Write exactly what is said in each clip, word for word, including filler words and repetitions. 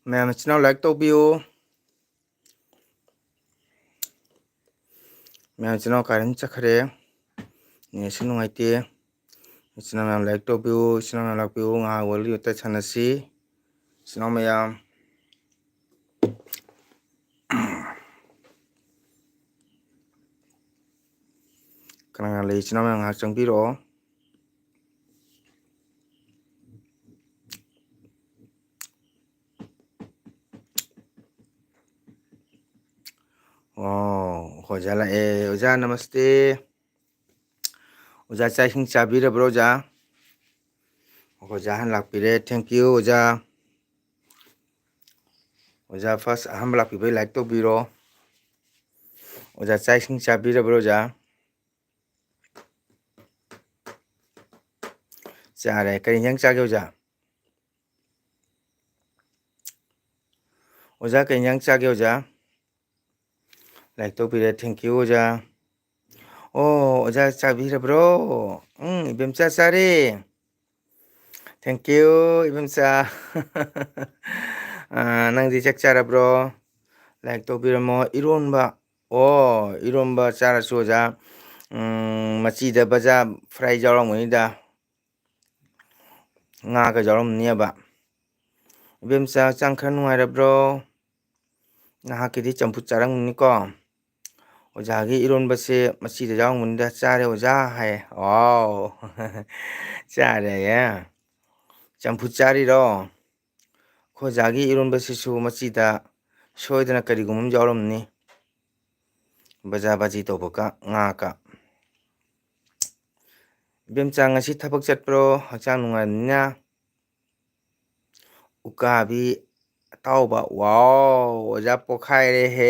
ꯃꯌꯥꯝ ꯏꯆꯤꯟ ꯏꯅꯥꯎ like ꯇꯧꯕꯤꯌꯨ꯫ ꯃꯌꯥꯝ ꯏꯆꯤꯟ ꯏꯅꯥꯎ ꯀꯥꯔꯦꯟ ꯆꯠꯈ꯭ꯔꯦ꯫ ꯅꯦꯠꯁꯨ ꯅꯨꯡꯉꯥꯏꯇꯦ꯫ ꯏꯆꯤꯟ ꯏꯅꯥꯎ ꯃꯌꯥꯝ like ꯇꯧꯕꯤꯌꯨ꯫ ꯏꯆꯤꯟ ꯏꯅꯥꯎ ꯃꯌꯥꯝ ꯂꯥꯛꯄꯤꯌꯨ꯫ ꯉꯥꯏꯍꯥꯛ ꯋꯥꯔꯤ ꯋꯥꯇꯥꯏ ꯁꯥꯟꯅꯁꯤ꯫ ꯏꯆꯤꯟ ꯏꯅꯥꯎ ꯃꯌꯥꯝ꯫ ꯀꯅꯥ ꯀꯅꯥ ꯂꯩ? ꯏꯆꯤꯟ ꯏꯅꯥꯎ ꯃꯌꯥꯝ ꯉꯥꯏꯍꯥꯛ ꯆꯪꯕꯤꯔꯛꯑꯣ꯫ ꯑꯣ, ꯑꯣꯖꯥ ꯂꯥꯛꯑꯦ꯫ ꯑꯣꯖꯥ, ꯅꯃꯁꯇꯦ꯫ ꯑꯣꯖꯥ, ꯆꯥꯛ ꯏꯁꯤꯡ ꯆꯥꯕꯤꯔꯕ꯭ꯔꯣ, ꯑꯣꯖꯥ? ꯑꯣꯖꯥ ꯍꯥꯟꯅ ꯂꯥꯛꯄꯤꯔꯦ꯫ Thank you, ꯑꯣꯖꯥ꯫ ꯑꯣꯖꯥ, first ꯑꯍꯥꯟꯕ ꯂꯥꯛꯄꯤꯕꯩ like ꯇꯧꯕꯤꯔꯣ꯫ ꯑꯣꯖꯥ, ꯆꯥꯛ ꯏꯁꯤꯡ ꯆꯥꯕꯤꯔꯕ꯭ꯔꯣ, ꯑꯣꯖꯥ? ꯆꯥꯔꯦ꯫ ꯀꯔꯤ ꯏꯟꯖꯥꯡ ꯆꯥꯒꯦ ꯑꯣꯖꯥ? ꯑꯣꯖꯥ, ꯀꯩ ꯏꯟꯖꯥꯡ ꯆꯥꯒꯦ ꯑꯣꯖꯥ? Like ꯇꯧꯕꯤꯔꯦ, thank you ꯑꯣꯖꯥ꯫ ꯑꯣ, ꯑꯣꯖꯥ ꯆꯥꯕꯤꯔꯕ꯭ꯔꯣ? ꯎꯝ, ꯏꯕꯦꯝꯆꯥ ꯆꯥꯔꯦ꯫ Thank you, ꯏꯕꯦꯝꯆꯥ꯫ ꯑꯥ, ꯅꯪꯗꯤ ꯆꯥꯛ ꯆꯥꯔꯕ꯭ꯔꯣ? Like ꯇꯧꯕꯤꯔꯝꯃꯣ꯫ ꯏꯔꯣꯟꯕ, ꯑꯣ, ꯏꯔꯣꯟꯕ ꯆꯥꯔꯁꯨ ꯑꯣꯖꯥ, ꯎꯝ, ꯃꯆꯤꯗ ꯕꯖꯥꯔ fry ꯌꯥꯎꯔꯝꯒꯅꯤꯗ꯫ ꯉꯥꯒ ꯌꯥꯎꯔꯝꯅꯦꯕ꯫ ꯏꯕꯦꯝꯆꯥ, ꯍꯛꯆꯥꯡ ꯈꯔ ꯅꯨꯡꯉꯥꯏꯔꯕ꯭ꯔꯣ? ꯅꯍꯥꯛꯀꯤꯗꯤ ꯆꯝꯐꯨꯠ ꯆꯥꯔꯝꯒꯅꯤꯀꯣ? ꯑꯣꯖꯥꯒꯤ ꯏꯔꯣꯟꯕꯁꯦ ꯃꯆꯤꯗ ꯌꯥꯎꯔꯝꯒꯅꯤꯗ꯫ "ꯆꯥꯔꯦ ꯑꯣꯖꯥ" ꯍꯥꯏ꯫ ꯋꯥꯎ! ꯆꯥꯔꯦꯌꯦ꯫ ꯆꯝꯐꯨꯠ ꯆꯥꯔꯤꯔꯣ? ꯑꯩꯈꯣꯏ ꯑꯣꯖꯥꯒꯤ ꯏꯔꯣꯟꯕꯁꯤꯁꯨ ꯃꯆꯤꯗ ꯁꯣꯏꯗꯅ ꯀꯔꯤꯒꯨꯝꯕ ꯑꯃ ꯌꯥꯎꯔꯝꯅꯤ꯫ ꯕꯖꯥ ꯕꯥꯖꯤ ꯇꯧꯕꯒ ꯉꯥꯒ꯫ ꯏꯕꯦꯝꯆꯥ, ꯉꯁꯤ ꯊꯕꯛ ꯆꯠꯄ꯭ꯔꯣ? ꯍꯛꯆꯥꯡ ꯅꯨꯡꯉꯥꯏꯕꯅꯤꯅ꯫ ꯎꯀꯥꯕꯤ ꯑꯇꯥꯎꯕ꯫ ꯋꯥꯎ, ꯑꯣꯖꯥ ꯄꯣꯛꯈꯥꯏꯔꯦꯍꯦ꯫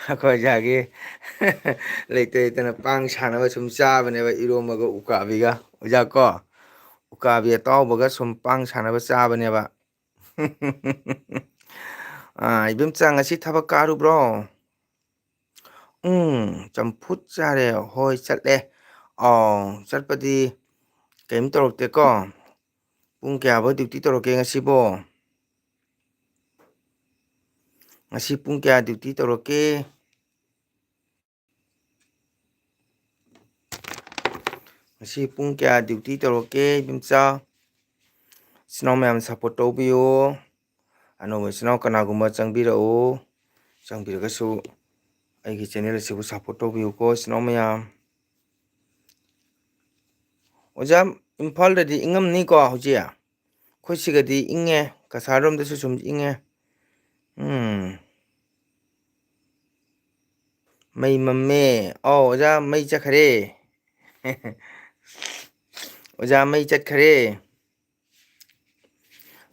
ꯑꯩꯈꯣꯏ ꯑꯣꯖꯥꯒꯤ ꯂꯩꯇ ꯂꯩꯇꯅ ꯄꯥꯡ ꯁꯥꯟꯅꯕ ꯁꯨꯝ ꯆꯥꯕꯅꯦꯕ, ꯏꯔꯣꯝꯕꯒ ꯎꯀꯥꯕꯤꯒ꯫ ꯑꯣꯖꯥ ꯀꯣ, ꯎꯀꯥꯕꯤ ꯑꯇꯥꯎꯕꯒ ꯁꯨꯝ ꯄꯥꯡ ꯁꯥꯟꯅꯕ ꯆꯥꯕꯅꯦꯕ꯫ ꯑꯥ, ꯏꯕꯦꯝꯆꯥ, ꯉꯁꯤ ꯊꯕꯛ ꯀꯥꯔꯨꯕ꯭ꯔꯣ? ꯎꯝ, ꯆꯝꯐꯨꯠ ꯆꯥꯔꯦ꯫ ꯍꯣꯏ, ꯆꯠꯂꯦ꯫ ꯑꯥꯎ, ꯆꯠꯄꯗꯤ ꯀꯩꯝ ꯇꯧꯔꯛꯇꯦꯀꯣ꯫ ꯄꯨꯡ ꯀꯌꯥꯐꯥꯎ duty ꯇꯧꯔꯛꯀꯦ ꯉꯁꯤꯕꯣ? ꯉꯁꯤ ꯄꯨꯡ ꯀꯌꯥ duty ꯇꯧꯔꯛꯀꯦ? ꯉꯁꯤ ꯄꯨꯡ ꯀꯌꯥ duty ꯇꯧꯔꯛꯀꯦ, ꯏꯕꯦꯝꯆꯥ? ꯏꯆꯤꯟ ꯏꯅꯥꯎ ꯃꯌꯥꯝ support ꯇꯧꯕꯤꯌꯨ꯫ ꯑꯅꯧꯕ ꯏꯆꯤꯟ ꯏꯅꯥꯎ ꯀꯅꯥꯒꯨꯝꯕ ꯆꯪꯕꯤꯔꯛꯎ꯫ ꯆꯪꯕꯤꯔꯒꯁꯨ ꯑꯩꯒꯤ channel ꯑꯁꯤꯕꯨ support ꯇꯧꯕꯤꯌꯨꯀꯣ, ꯏꯆꯤꯟ ꯏꯅꯥꯎ ꯃꯌꯥꯝ꯫ ꯑꯣꯖꯥ, ꯏꯝꯐꯥꯜꯗꯗꯤ ꯏꯪꯉꯝꯅꯤꯀꯣ ꯍꯧꯖꯤꯛ? ꯑꯩꯈꯣꯏ ꯁꯤꯒꯗꯤ ꯏꯪꯉꯦ, ꯀꯁꯥꯔꯔꯣꯝꯗꯁꯨ ꯁꯨꯝ ꯏꯪꯉꯦ꯫ ꯎꯝ꯫ ꯃꯩ ꯃꯝꯃꯦ꯫ ꯑꯧ, ꯑꯣꯖꯥ, ꯃꯩ ꯆꯠꯈ꯭ꯔꯦ꯫ ꯑꯣꯖꯥ, ꯃꯩ ꯆꯠꯈ꯭ꯔꯦ꯫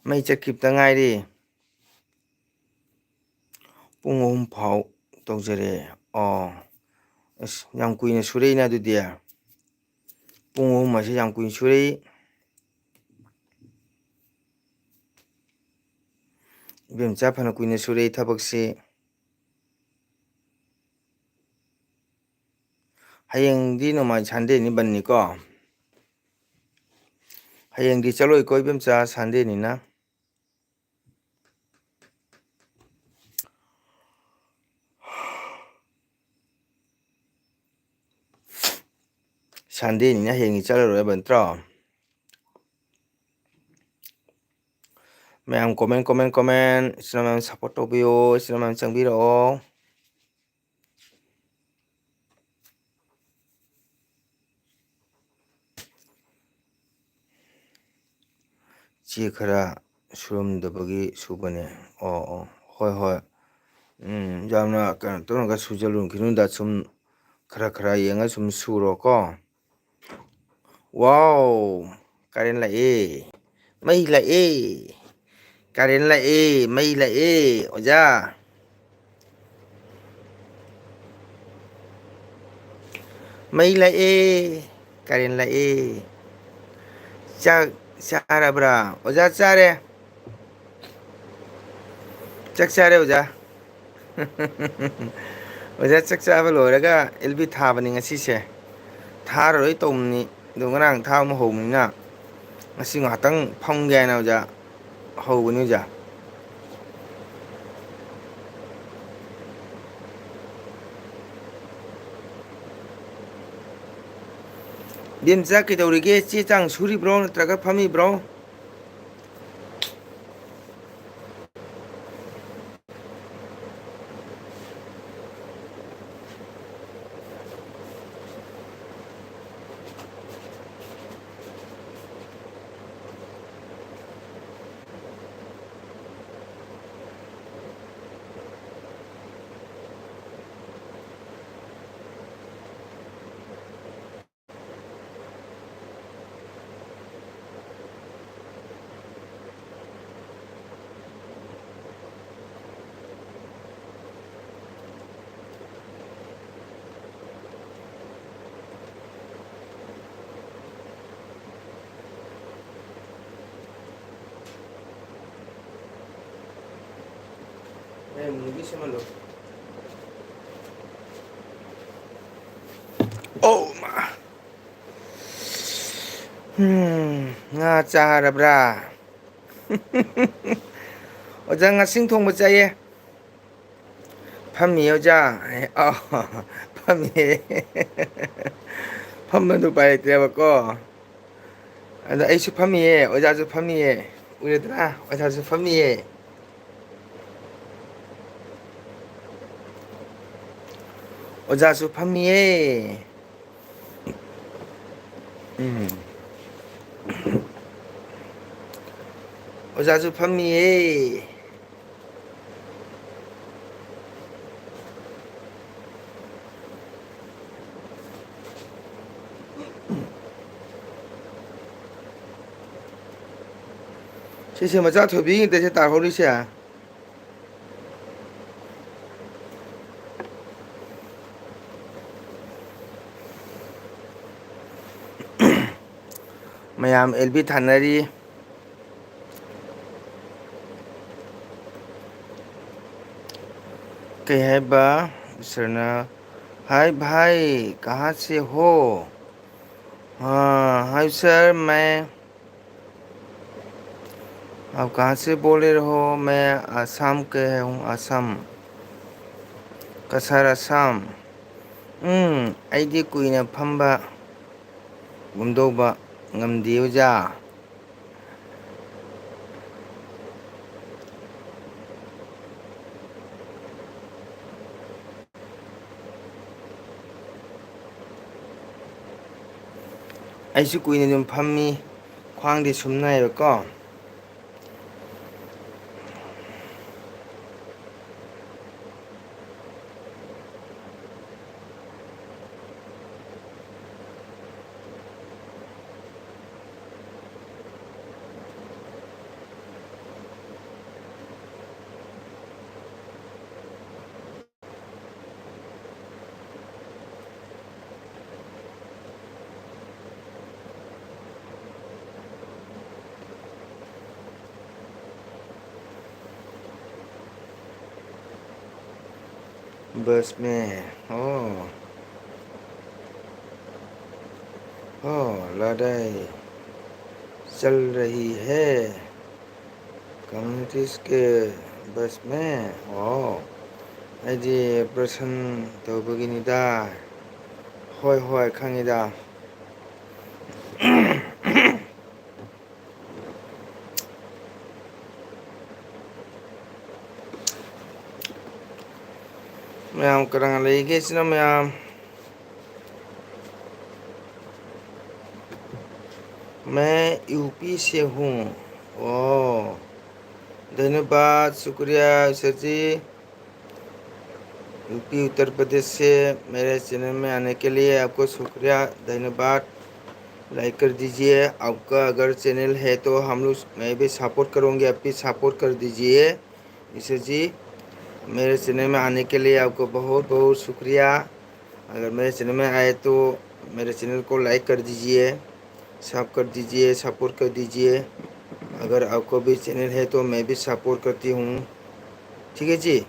ꯃꯩ ꯆꯠꯈꯤꯕꯇ ꯉꯥꯏꯔꯤ꯫ ꯄꯨꯡ ꯑꯍꯨꯝ ꯐꯥꯎ ꯇꯧꯖꯔꯦ꯫ ꯑꯣ, ꯑꯁ, ꯌꯥꯝ ꯀꯨꯏꯅ ꯁꯨꯔꯛꯏꯅ ꯑꯗꯨꯗꯤ꯫ ꯄꯨꯡ ꯑꯍꯨꯝ ꯑꯁꯤ ꯌꯥꯝ ꯀꯨꯏꯅ ꯁꯨꯔꯛꯏ꯫ ꯏꯕꯦꯝꯆꯥ, ꯐꯅ ꯀꯨꯏꯅ ꯁꯨꯔꯦ ꯊꯕꯛꯁꯤ꯫ ꯍꯌꯦꯡꯗꯤ ꯅꯣꯡꯃꯥꯏ Sundayꯅꯤ, ꯕꯟꯅꯤꯀꯣ꯫ ꯍꯌꯦꯡꯗꯤ ꯆꯠꯂꯣꯏꯀꯣ, ꯏꯕꯦꯝꯆꯥ, Sundayꯅꯤꯅ꯫ Sundayꯅꯤꯅ ꯍꯌꯦꯡꯗꯤ ꯆꯠꯂꯔꯣꯏ ꯍꯥꯏꯕ ꯅꯠꯇ꯭ꯔꯣ? ꯃꯌꯥꯝ comment, comment, comment, ꯏꯆꯤꯟ ꯏꯅꯥꯎ ꯃꯌꯥꯝ support ꯇꯧꯕꯤꯌꯣ, ꯏꯆꯤꯟ ꯏꯅꯥꯎ ꯃꯌꯥꯝ ꯆꯪꯕꯤꯔꯛꯑꯣ꯫ ꯆꯦ ꯈꯔ ꯁꯨꯔꯝꯗꯕꯒꯤ ꯁꯨꯕꯅꯦ꯫ ꯑꯣ, ꯑꯣ, ꯍꯣꯏ, ꯍꯣꯏ꯫ ꯎꯝ, ꯌꯥꯝꯅ ꯀꯩꯅꯣ ꯇꯧꯔꯒ ꯁꯨꯖꯜꯂꯨꯈꯤꯅꯨꯗ, ꯁꯨꯝ ꯈꯔ ꯈꯔ ꯌꯦꯡꯉ ꯁꯨꯝ ꯁꯨꯔꯣꯀꯣ꯫ ꯋꯥꯎ! ꯀꯔꯦꯟ ꯂꯥꯛꯑꯦ! ꯃꯩ ꯂꯥꯛꯑꯦ! ꯀꯔꯦꯟ ꯂꯥꯛꯑꯦ! ꯃꯩ ꯂꯥꯛꯑꯦ! ꯑꯣꯖꯥ! ꯃꯩ ꯂꯥꯛꯑꯦ! ꯀꯔꯦꯟ ꯂꯥꯛꯑꯦ! ꯆꯥꯛ ꯆꯥꯔꯕ꯭ꯔꯥ? ꯑꯣꯖꯥ, ꯆꯥꯔꯦ꯫ ꯆꯥꯛ ꯆꯥꯔꯦ, ꯑꯣꯖꯥ꯫ ꯑꯣꯖꯥ, ꯆꯥꯛ ꯆꯥꯕ ꯂꯣꯏꯔꯒ ꯑꯦꯜ ꯕꯤ ꯊꯥꯕꯅꯤ ꯉꯁꯤꯁꯦ꯫ ꯊꯥꯔꯔꯣꯏ ꯇꯧꯕꯅꯤ, ꯑꯗꯣ ꯉꯔꯥꯡ ꯊꯥꯕ ꯑꯃ ꯍꯧꯕꯅꯤꯅ ꯉꯁꯤ ꯉꯥꯏꯍꯥꯛꯇꯪ ꯐꯝꯒꯦ ꯍꯥꯏꯅ, ꯑꯣꯖꯥ, ꯍꯧꯕꯅꯤ, ꯑꯣꯖꯥ꯫ ꯕꯦꯝꯆꯥ, ꯀꯩꯗꯧꯔꯤꯒꯦ? ꯆꯦ ꯆꯥꯡ ꯁꯨꯔꯤꯕ꯭ꯔꯣ, ꯅꯠꯇ꯭ꯔꯒ ꯐꯝꯃꯤꯕ꯭ꯔꯣ? ꯅꯨꯃꯤꯠ ꯁꯦꯝꯍꯜꯂꯣ꯫ ꯑꯣ ꯃꯥ꯫ ꯎꯝ, ꯉꯥ ꯆꯥꯔꯕ꯭ꯔꯥ? ꯑꯣꯖꯥ, ꯉꯥꯁꯤꯡ ꯊꯣꯡꯕ ꯆꯥꯏꯌꯦ꯫ ꯐꯝꯃꯤ ꯑꯣꯖꯥ꯫ ꯑ, ꯐꯝꯃꯤ꯫ ꯐꯝꯕꯗꯨ ꯎꯄꯥꯏ ꯂꯩꯇ꯭ꯔꯦꯕꯀꯣ꯫ ꯑꯗꯣ ꯑꯩꯁꯨ ꯐꯝꯃꯤꯌꯦ, ꯑꯣꯖꯥꯁꯨ ꯐꯝꯃꯤꯌꯦ꯫ ꯎꯔꯦꯗꯅ? ꯑꯣꯖꯥꯁꯨ ꯐꯝꯃꯤꯌꯦ꯫ ꯑꯣꯖꯥꯁꯨ ꯐꯝꯃꯤꯌꯦ꯫ ꯎꯝ꯫ ꯑꯣꯖꯥꯁꯨ ꯐꯝꯃꯤꯌꯦ꯫ ꯁꯤꯁꯦ ꯃꯆꯥ ꯊꯣꯏꯕꯤ ꯉꯥꯛꯇꯁꯦ ꯇꯥꯍꯧꯔꯤꯁꯦ꯫ ꯃꯌꯥꯝ ꯑꯦꯜ ꯕꯤ ꯊꯥꯅꯔꯤ꯫ ꯀꯩ ꯍꯥꯏꯕ? ꯏꯁꯣꯔꯅ, "ꯍꯥꯏ ꯚꯥꯏ, ꯀꯍꯥ ꯁꯦ ꯍꯣ?" ꯍꯥ, ꯍꯥꯏ ꯁꯔ, ꯃꯩ ꯑꯞ ꯀꯍꯥ ꯁꯦ ꯕꯣꯜ ꯔꯦ ꯍꯣ? ꯃꯩ ꯑꯁꯥꯝ ꯀꯦ ꯍꯦ ꯍꯨ, ꯑꯁꯥꯝ꯫ ꯀꯁꯥꯔ ꯑꯁꯥꯝ꯫ ꯎꯝ, ꯑꯩꯗꯤ ꯀꯨꯏꯅ ꯐꯝꯕ ꯒꯨꯝꯗꯧꯕ ꯉꯝꯗꯦ ꯑꯣꯖꯥ꯫ ꯑꯩꯁꯨ ꯀꯨꯏꯅ ꯑꯗꯨꯝ ꯐꯝꯃꯤ, ꯈ꯭ꯋꯥꯡꯗꯤ ꯁꯨꯝ ꯅꯥꯏꯌꯦꯕꯀꯣ꯫ बस में। ओ, ओ, लड़ाई चल रही है कम्युनिस्ट के बस में। ओ, ꯑꯩꯗꯤ ꯄ꯭ꯔꯁꯟ ꯇꯧꯕꯒꯤꯅꯤꯗ꯫ ꯍꯣꯏ, ꯍꯣꯏ, ꯈꯪꯉꯤꯗ꯫ ꯃꯌꯥꯝ ꯀꯅꯥ ꯂꯩꯒꯦ ꯁꯤꯅ ꯃꯌꯥꯝ? मैं यूपी से हूँ। ओ, धन्यवाद, शुक्रिया सर जी। यूपी उत्तर प्रदेश से मेरे चैनल में आने के लिए आपको शुक्रिया, धन्यवाद। लाइक कर दीजिए, आपका अगर चैनल है तो हम लोग, मैं भी सपोर्ट करूँगी, आप भी सपोर्ट कर दीजिए। ईश्वर जी, मेरे चैनल में आने के लिए आपको बहुत बहुत शुक्रिया। अगर मेरे चैनल में आए तो मेरे चैनल को लाइक कर दीजिए, सब कर दीजिए, सपोर्ट कर दीजिए। अगर आपको भी चैनल है तो मैं भी सपोर्ट करती हूँ, ठीक है जी।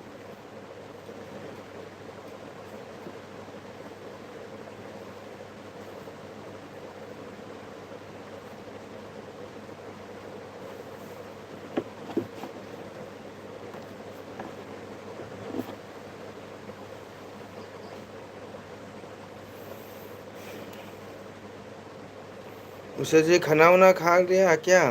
उषा जी, खाना वाना खा लिया क्या?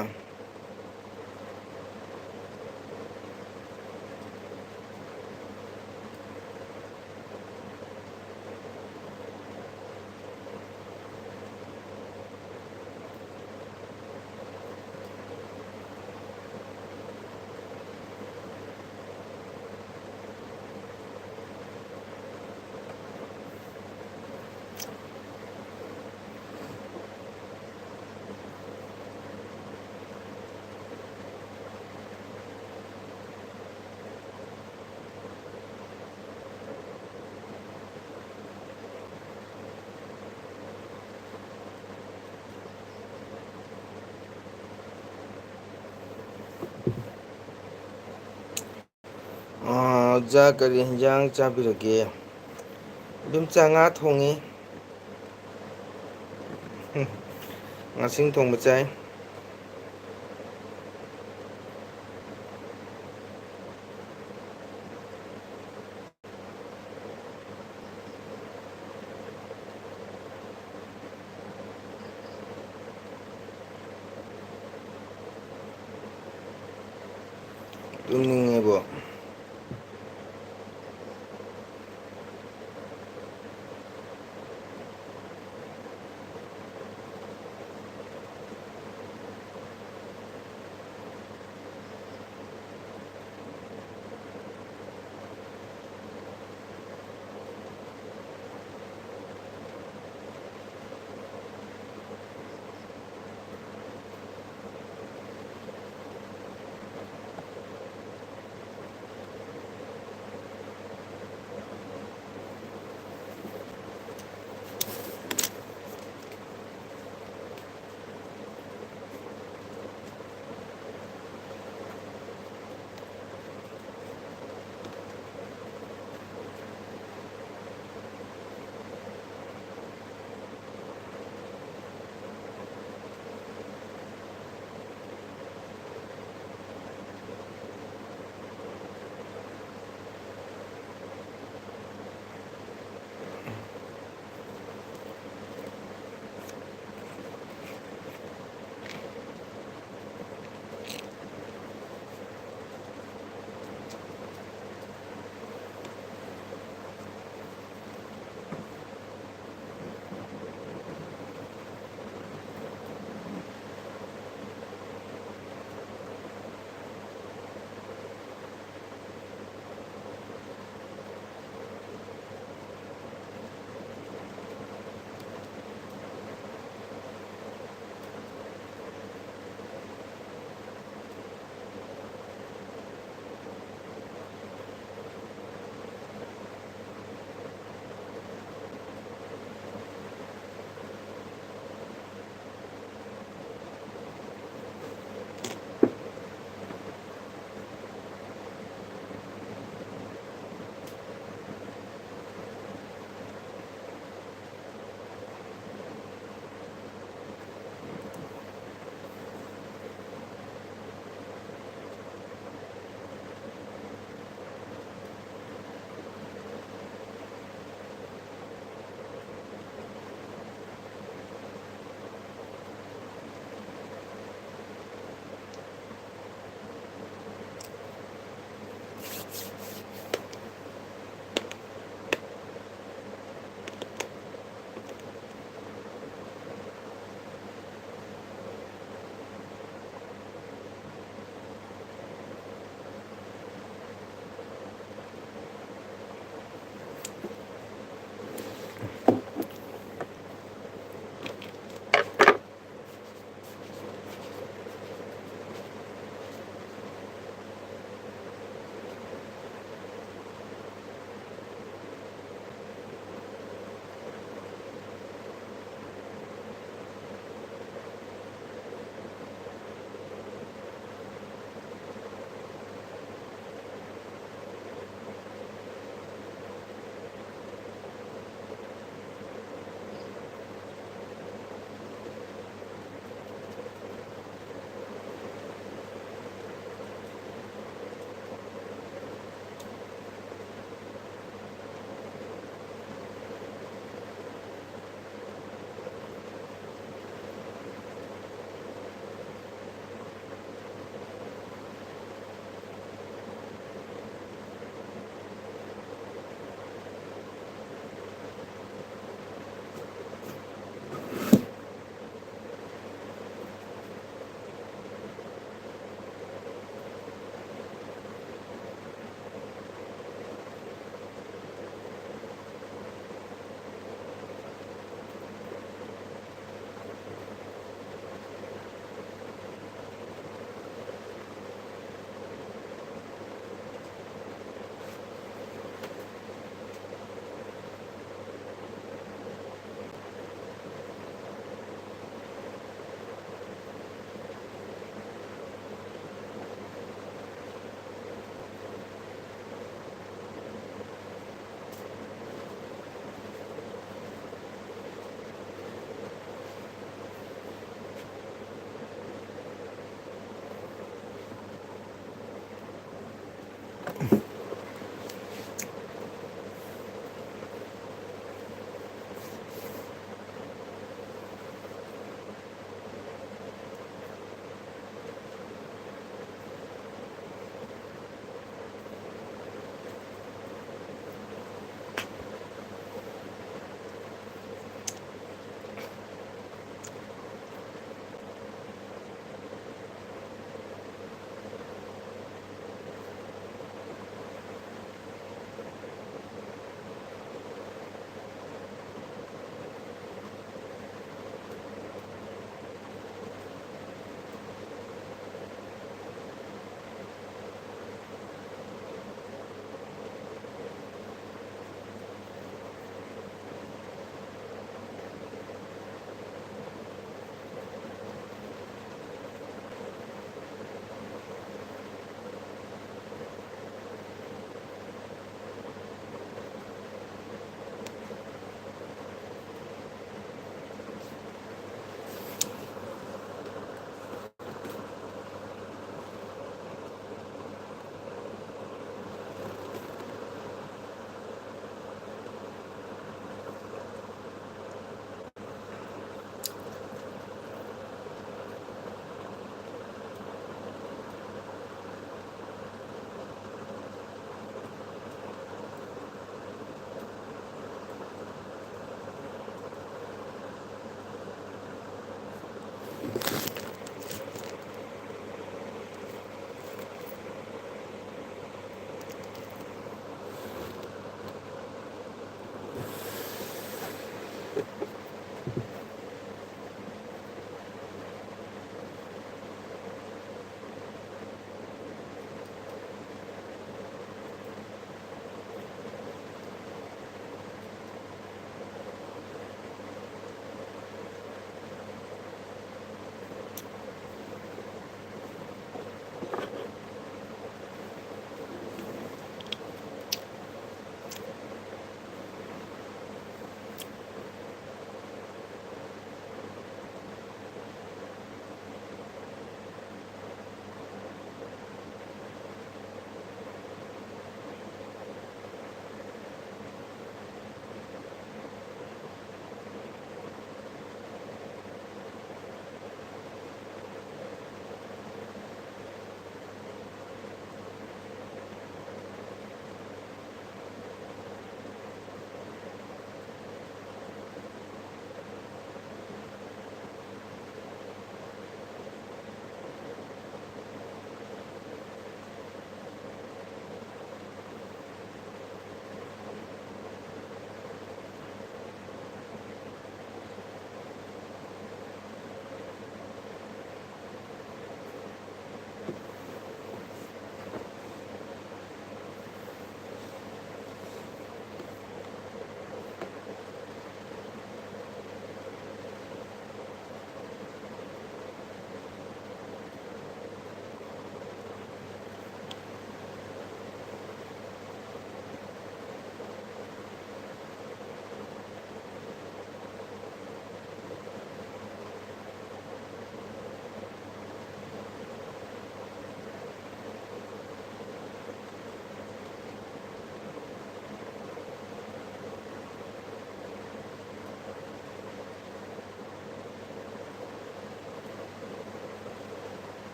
ꯑꯣꯖꯥ, ꯀꯔꯤ ꯍꯤꯟꯖꯥꯡ ꯆꯥꯕꯤꯔꯒꯦ? ꯏꯗꯣꯝꯆꯥ, ꯉꯥ ꯊꯣꯡꯉꯤ꯫ ꯉꯥꯁꯤꯡ ꯊꯣꯡꯕ ꯆꯥꯏ꯫ ꯇꯨꯝꯅꯤꯡꯉꯦꯕꯣ꯫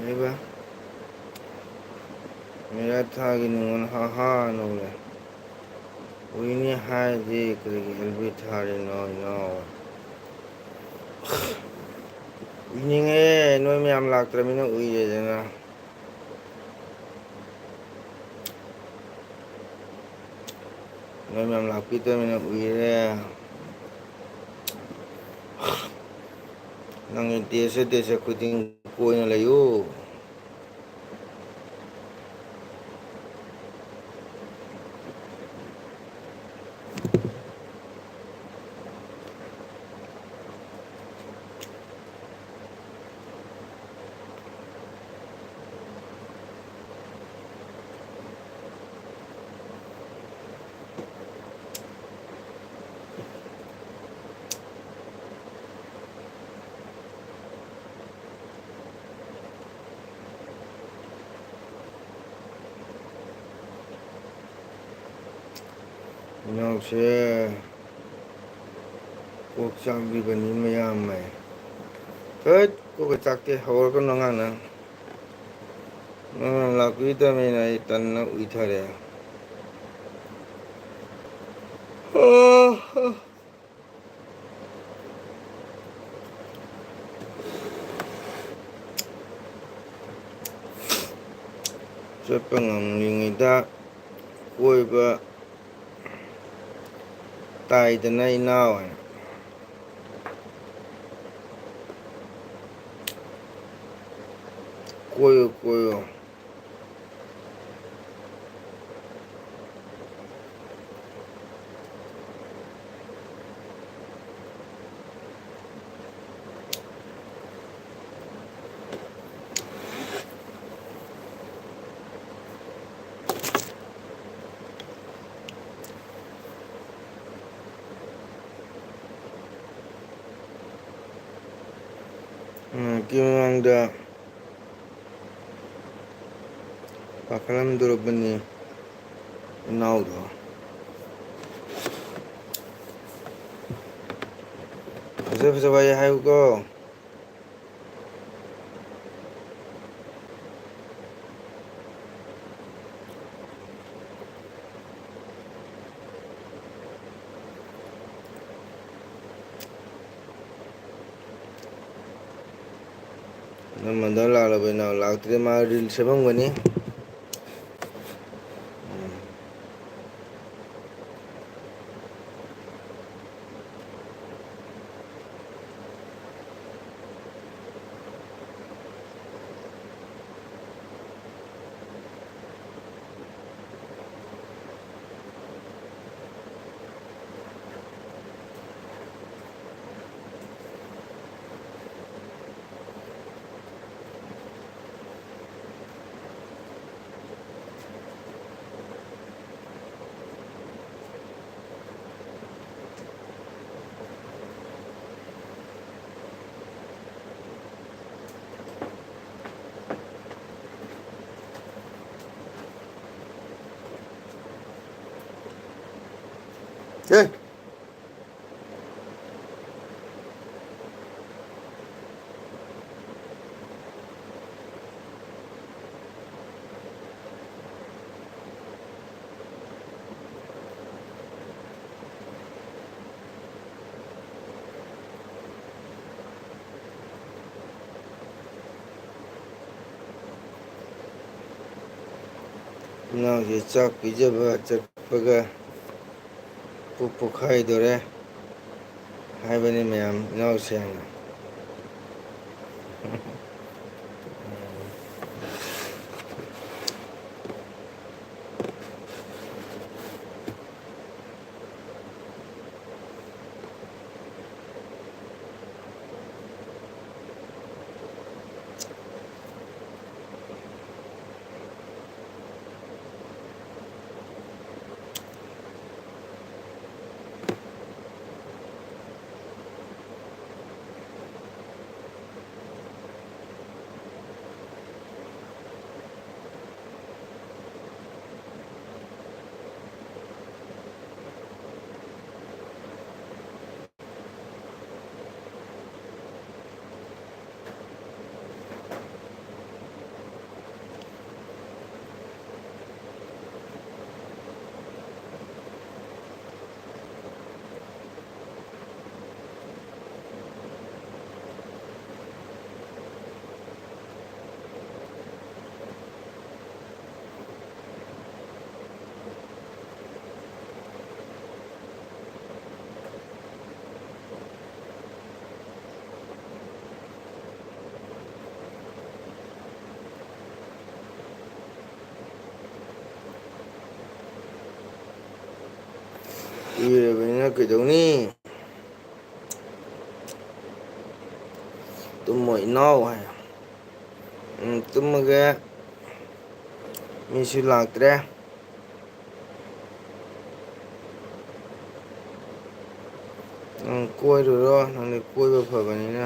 ꯂꯩꯕ꯫ ꯃꯤꯔꯥꯠ ꯊꯥꯒꯤ ꯅꯤꯉꯣꯜ ꯍꯥ ꯍꯥ ꯅꯧꯔꯦ꯫ ꯎꯏꯅꯤ ꯍꯥꯏꯔꯗꯤ ꯀꯔꯤꯒꯤ ꯑꯦꯜꯕꯤ ꯊꯥꯔꯤꯅꯣ ꯏꯅꯥꯎ? ꯎꯏꯅꯤꯡꯉꯦ, ꯅꯣꯏ ꯃꯌꯥꯝ ꯂꯥꯛꯇ꯭ꯔꯃꯤꯅ ꯎꯏꯔꯦꯗꯅ꯫ ꯅꯣꯏ ꯃꯌꯥꯝ ꯂꯥꯛꯄꯤꯗ꯭ꯔꯃꯤꯅ ꯎꯏꯔꯦ꯫ ꯅꯪꯒꯤ ꯗꯦꯁꯦ ꯗꯦꯁꯦ ꯈꯨꯗꯤꯡ ꯀꯣꯏꯅ ꯂꯩꯌꯨ꯫ ꯏꯅꯥꯎꯁꯦ ꯀꯣꯛ ꯆꯥꯛꯂꯤꯕꯅꯤ ꯃꯌꯥꯝ ꯃꯩ꯫ ꯍꯩꯠ, ꯀꯣꯛꯀ ꯆꯥꯛꯇꯦ, ꯍꯧꯔꯛꯀꯅꯨ ꯑꯉꯥꯡ ꯅꯪ꯫ ꯅꯪ ꯂꯥꯛꯄꯤꯗꯕꯅꯤꯅ ꯑꯩ ꯇꯟꯅ ꯎꯏꯊꯔꯦ꯫ ꯑꯥ, ꯑꯥ꯫ ꯆꯠꯄ ꯉꯝꯂꯤꯉꯩꯗ ꯀꯣꯏꯕ ꯇꯥꯏꯗꯅ ꯏꯅꯥꯎ ꯍꯥꯏꯅ꯫ ꯀꯣꯏꯌꯨ, ꯀꯣꯏꯌꯨ꯫ ꯎꯝ, ꯀꯤ ꯃꯃꯥꯡꯗ ꯄꯥꯈꯠꯂꯝꯗꯣꯔꯕꯅꯤ ꯏꯅꯥꯎꯗꯣ꯫ ꯐꯖ ꯐꯖꯕ ꯑꯩ ꯍꯥꯏꯌꯨꯀꯣ꯫ ꯅꯝꯃꯟꯗꯅ ꯂꯥꯛꯂꯕ ꯏꯅꯥꯎ ꯂꯥꯛꯇ꯭ꯔꯦ, ꯃꯥ ꯔꯤꯜ ꯁꯦꯝꯃꯝꯒꯅꯤ꯫ ꯑꯦ! ꯏꯅꯥꯎꯁꯦ ꯆꯥꯛ ꯄꯤꯖꯕ ꯆꯠꯄꯒ ꯄꯨꯛ ꯄꯣꯛꯈꯥꯏꯗꯣꯔꯦ ꯍꯥꯏꯕꯅꯤ ꯃꯌꯥꯝ, ꯏꯅꯥꯎꯁꯤꯡꯅ꯫ ꯀꯨꯏꯔꯕꯅꯤꯅ ꯀꯩꯗꯧꯅꯤ? ꯇꯨꯝꯃꯣ ꯏꯅꯥꯎ ꯍꯥꯏ꯫ ꯎꯝ, ꯇꯨꯝꯃꯒꯦ꯫ ꯃꯤꯁꯨ ꯂꯥꯛꯇ꯭ꯔꯦ꯫ ꯅꯪ ꯀꯣꯏꯔꯨꯔꯣ, ꯅꯪꯗꯤ ꯀꯣꯏꯕ ꯐꯕꯅꯤꯅ꯫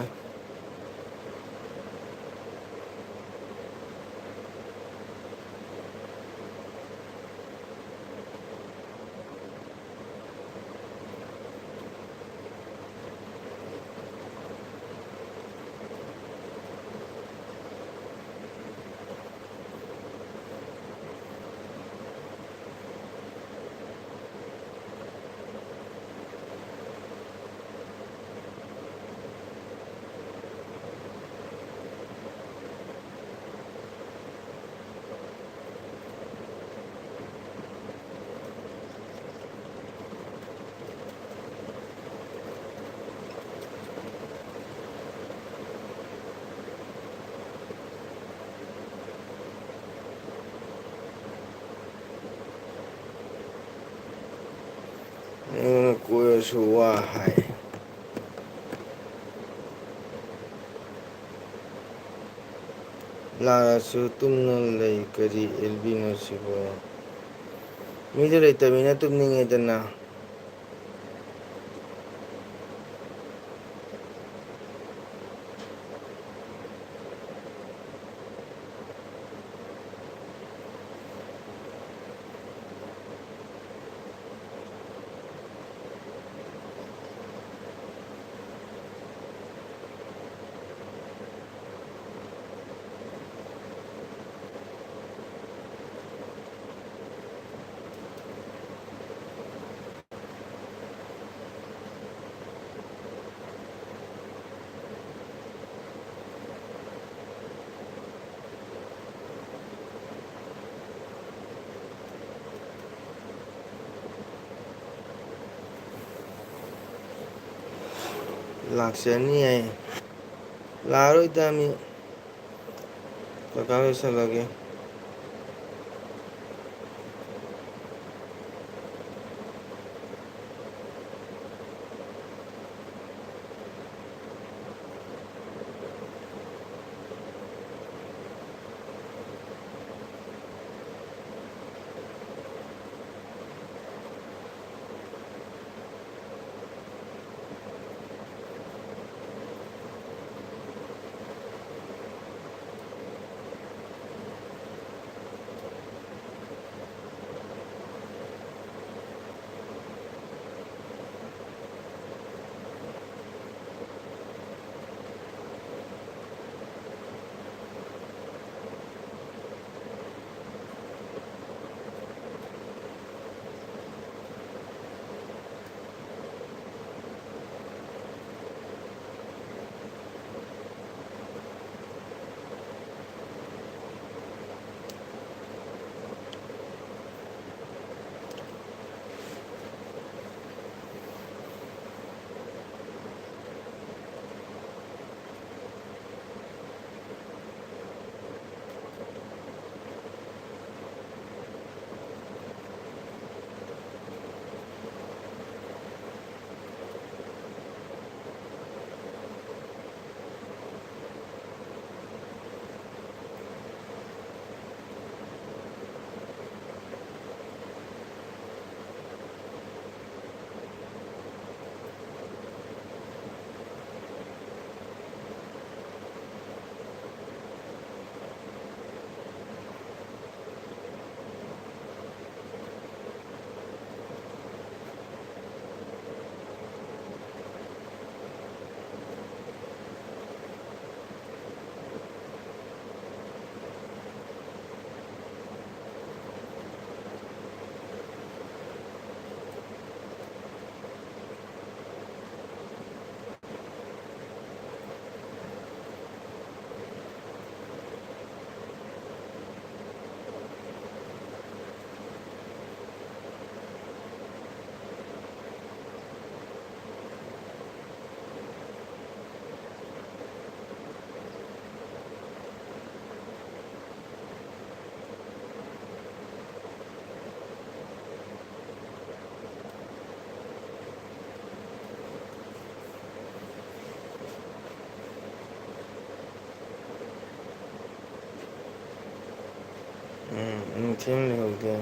ꯑꯩꯉꯣꯟꯗ ꯀꯣꯏꯔꯁꯨ ꯋꯥ ꯍꯥꯏ꯫ ꯂꯥꯛꯑꯁꯨ ꯇꯨꯝꯅ ꯂꯩ꯫ ꯀꯔꯤ ꯑꯦꯜꯕꯤꯅꯣ ꯁꯤꯕꯣ? ꯃꯤꯗꯨ ꯂꯩꯇꯕꯅꯤꯅ ꯇꯨꯝꯅꯤꯡꯉꯦꯗꯅ꯫ ꯂꯥꯛꯆꯅꯤ ꯍꯥꯏ꯫ ꯂꯥꯛꯑꯔꯣꯏꯗ ꯃꯤ꯫ ꯀꯀꯥ ꯂꯣꯏꯁꯜꯂꯒꯦ꯫ ꯎꯝ, ꯅꯨꯡꯊꯤꯜ ꯂꯩꯍꯧꯗꯦ꯫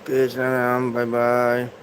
Okay, salam, bye bye.